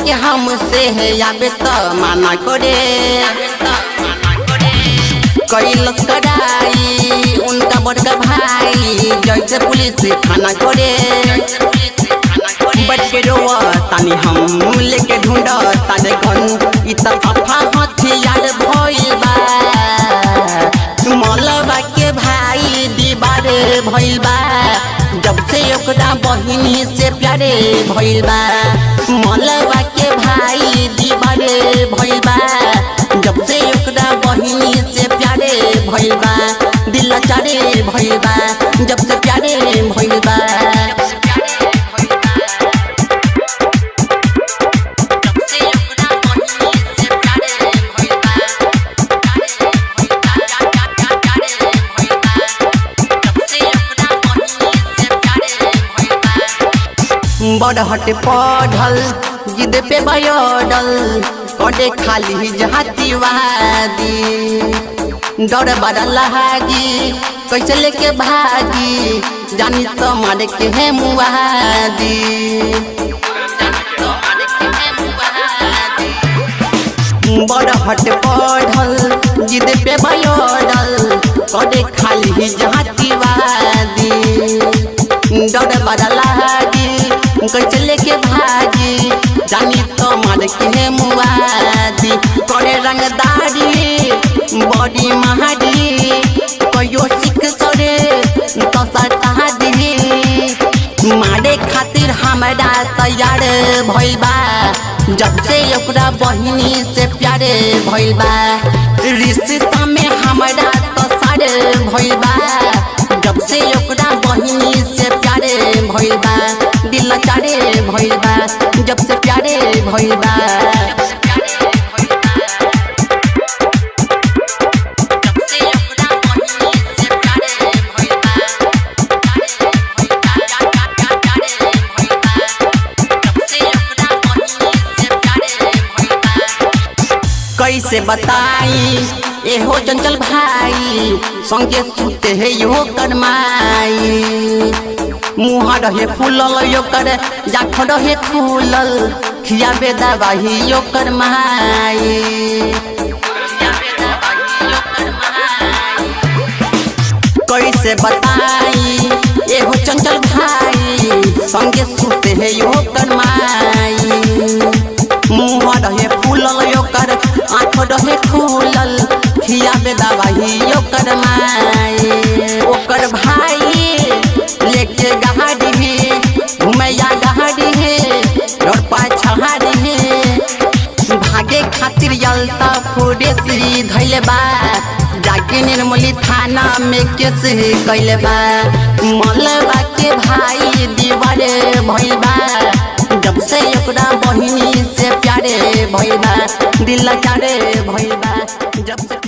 के हमसे है आबे त माना करे। कैलस कड़ाई उनका बड़का भाई जैसे पुलिस थाना करे। बच के रोआ तानी हम लेके ढूंढ ताने गन इ त सफा हथियार भइल बा। मलबा के भाई दीवार भइल बा जब से ओकरा बहिनी से प्यारे भइल बा। मलबा के भाई दीवार भइल बा जब से ओकरा बहिनी से प्यारे भइल बा। दिल चारे भइल बा जब से प्यारे भइल बा। बड़हट पढ़ल जिद पे बयडल करे खाली जातिवादी। डर बड़ा लहागी कैसे लेके भागी जानी तो मारे के है मुआदी। बड़हट पढ़ल जिद पे बयडल करे खाली जातिवादी। डर बड़ा लहागी कैसे लेके भागी जानी तो मार के मुआदी। करे रंगदारी बड़ी महारी कहियो सिख सरे तो सतादी। मारे खातिर हमरा तैयार भइल बा जब से ओकरा बहिनी से प्यारे भइल बा। रिश्ता में हमरा तो सारे भइल बा जब से ओकरा बहिनी से प्यारे भइल बा। दिल चारे भइल बा जब से प्यारे भइल बा। कैसे बताई एहो चंचल भाई संगे सुते है यो करमाई। मुँह रहे फूलल यो कर जाख रहे खुलल खियाबे दवाही यो करमाई। कैसे बताई एहो चंचल भाई संगे सुते है यो करमाई। मुँह रहे फूलल यो कर आँख रहे खुलल खियाबे दवाही यो करमाई। ओकर भाई लेके गाड़ी है घुमैया गाड़ी है और पाछाड़ी है। भागे खातिर यलता फुरेसी धैले बा जाके निर्मली थाना में केस कैले बा। मलबा के भाई दीवारे भइल बा जब से ओकरा बहिनी से प्यारे भइल बा। दिल चारे भइल बा जब से।